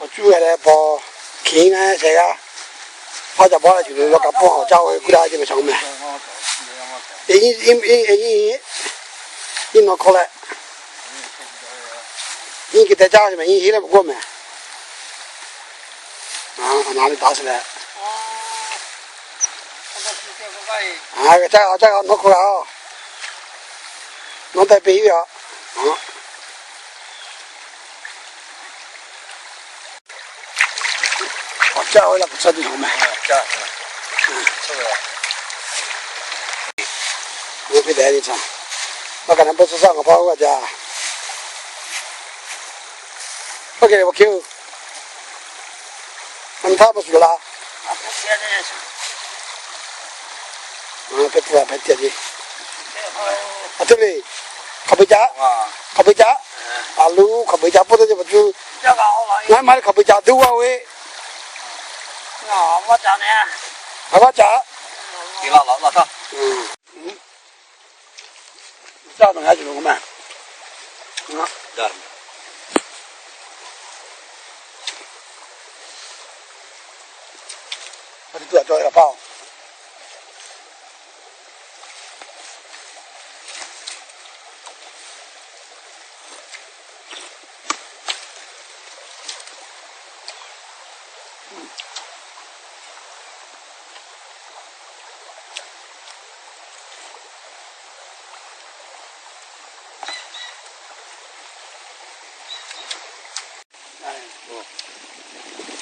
Awˬ cuˇ g'a leh paw hkiˬ ngaˇ shehˍ g'aˇ, paˇ caꞈ paw la yuˬ lo law kaꞈ pawˇ awˬ caˇ o kuˇ daꞈ ce mehˍ chaw mehˍ. Nyiˇ nawˬ hkawˇ leh, nyiˇ ke te caˇ ce mehˍ, nyiˇ heˆ leh maˬ k'oˆ mehˍ. Aˬ, na le taˍ sheˍ leh, aˬ, caˇ g'a, caˇ g'a, nawˬ hkawˇ g'a oˬ. Nawˬ tehꞈ peꞈ hiˉ ve aˬ. Awˬ caˇ ve laꞈ k'o ca tuˬ hk'aˬ mehˍ. Oˇ hk'e te ni ca. Maˇ kaꞈ na bawˇ suh saˇ ngaˬ hpaˇ oˇ g'a jaˇ. Oˇ hk'e leh awˬ hk'e oˬ. Aˬ, miˬ htaˇ maˇ shuˍ la. Hpehꞈ tuˬ a hpehꞈ te ce. Aˬ, te le. Hk'aˬ peu caꞈ, hk'aˬ peu caꞈ. Aˬ, lo hk'aˬ peu caꞈ pawˆ te ce pa tuˬ. Ngaˬ maˇ le hk'aˬ peu caꞈ duˇ g'a ve. Aˬ, vaˇ caꞈ. Caˇ tuˬ ngaˬ yaˇ cuˬ lo k'o mehˍ. Aˬ, tuˬ a cawˬ e la paˇ oˬ.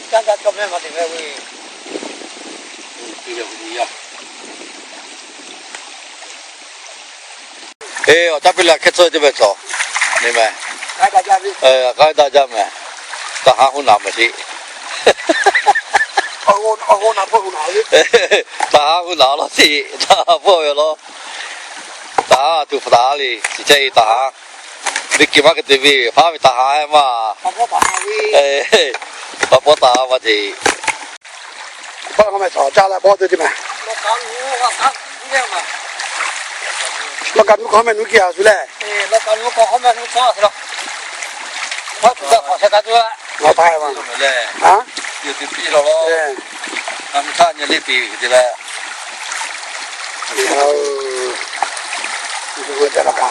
Caˇ caˇ cawˇ mehˆ ma te ve. Eˬ, awˬ caˇ piˇ leh hkehˇ tcuhˇ ce mehˍ cawˬ. Neˇ mehˍ. K'ai daꞈ jaˇ mehˍ. Taˍ haˉ huˉ naˍ mehˍ sheˍ. Taˍ haˉ huˉ naˍ law sheˍ. Taˍ haˉ pawˆ ve law. Taˍ haˉ tuˬ hpaˍ taˍ haˉ le. Chi chehˇ e taˍ haˉ. Ve kiˬ maˇ hk'e te ve, hpaˇ ve taˍ haˉ maˇ. Paˍ pawˆ taˍ haˉ maˇ te. Paˆ k'oˆ mehˍ, caˇ leh bawˆ te ce mehˍ. Lawˇ ka nuˇ k'awꞈ hawˉ mehˆ nuˇ kiˇ a shu lehˬ. Lawˇ ka nuˇ k'awꞈ hawˉ mehˆ nuˇ k'awꞈ a shu lawˬ. Hawˉ tuˬ kaꞈ k'awꞈ sheh ka tuˬ a. Lawˬ taˇ e ma. Lehˬ, a, yawˇ te piˇ law law. Ngaˬ mvuhˇ htaˇ nyi le piˇ te leh. Lawˇ ka